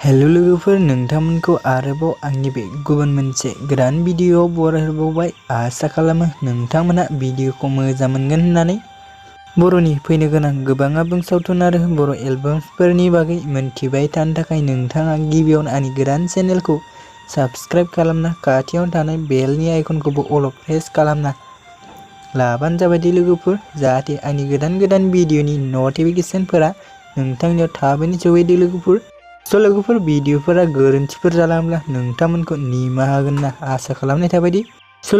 Hello लोगोफोर, नोंथांमोनखौ आरोबाव आंनि बे गुबुन मोनसे गोदान भिडिअआव बरायहरबावबाय। आसा खालामो नोंथांमोना भिडिअखौ मोजां मोनगोन होननानै। बर'नि फैनो गोनां गोबां आबुं सावथुन आरो बर' एलबामफोरनि बागै मोनथिबाय थानो थाखाय नोंथाङा गिबियावनो आंनि गोदान चेनेलखौ साबस्क्राइब खालामना खाथियाव थानाय बेलनि आइकनखौबो अल प्रेस खालामना लाबानो जाबाय लोगोफोर, जाहाथे आंनि गोदान भिडिअनि नटिफिकेशनफोरा नोंथांनियाव थाबैनो सौहैयो लोगोफोर। लोगोफोर, भिडिअफोरा गोरोन्थिफोर जालांब्ला नोंथांमोनखौ निमाहा होगोन होनना आसा खालामनाय थाबायदि।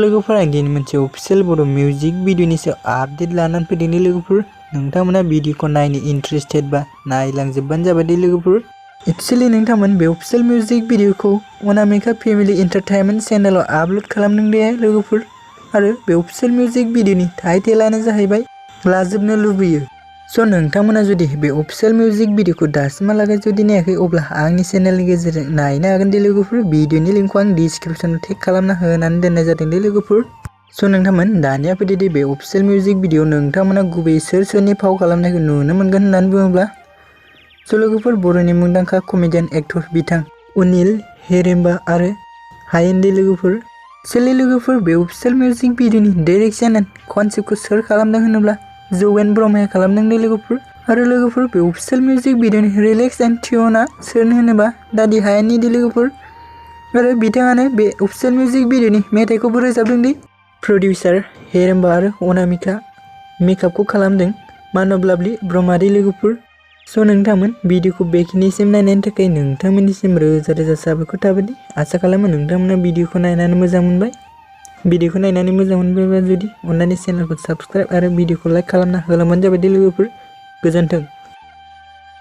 लोगोफोर, आं दिनै मोनसे अफिसियेल बर' मिउजिक भिडिअनि सायाव आपडेट लानानै फैदों लोगोफोर। नोंथांमोना भिडिअखौ नायनो इन्टारेस्टेड बा नायलांजोबबानो जाबाय लोगोफोर। एक्चुअली नोंथांमोन बे अफिसियेल मिउजिक भिडिअखौ अनामिका फेमिलि एन्टारटेनमेन्ट चेनेलाव आपल'ड खालामदों लोगोफोर, आरो बे अफिसियेल मिउजिक भिडिअनि टाइटेलानो जाहैबाय लाजोबनो लुबैयो। नोंथांमोना जुदि बे अफिसियेल मिउजिक भिडिअखौ दासिमहालागै जुदि नायाखै, अब्ला आंनि चेनेलनि गेजेरजों नायनो हागोन लोगोफोर। भिडिअनि लिंकखौ आं डिसक्रिप्शनाव टेग खालामना होनानै दोननाय जादों लोगोफोर। नोंथांमोन दानिया फैदो बे अफिसियेल मिउजिक भिडिअ नोंथांमोना गुबैयै सोरनि फाव खालामनायखौ नुनो मोनगोन होननानै बुङोब्ला, लोगोफोर, बर'नि मुंदांखा कमेडियान एक्टर bitagmwnni हेरेम्बा आरो हायेनदि लोगोफोर। लोगोफोर, बे अफिसियेल मिउजिक भिडिअनि डाइरेक्शन एन्ड कनसेप्टखौ सोर खालामदों होनोब्ला लajwbnw खालामदों लोगोफोर। आरो लोगोफोर, बे अफिसियेल मिउजिक भिडिअनि रिलिक्स एन्ड ट्यूनआ सोरनो होनोबा दादि हायेननि लोगोफोर। आरो बिथाङानो बे अफिसियेल मिउजिक भिडिअनि मेथाइखौबो रोजाबदों। प्रडिउसार हेरेम्बा आरो अनामिका, मेकआपखौ खालामदों लajwbnw लोगोफोर। नोंथांमोन भिडिअखौ बेखिनिसिम नायनायनि थाखाय नोंथांमोननिसिम रोजा रोजा साबायखर थाबाय। आसा खालामो नोंथांमोना भिडिअखौ नायनानै मोजां मोनबाय। भिडिअखौ नायनानै मोजां मोनबायबा जुदि अननानै चेनेलखौ साबस्क्राइब आरो भिडिअखौ लाइक खालामना होलांबानो जाबाय लोगोफोर। गोजोन्थों।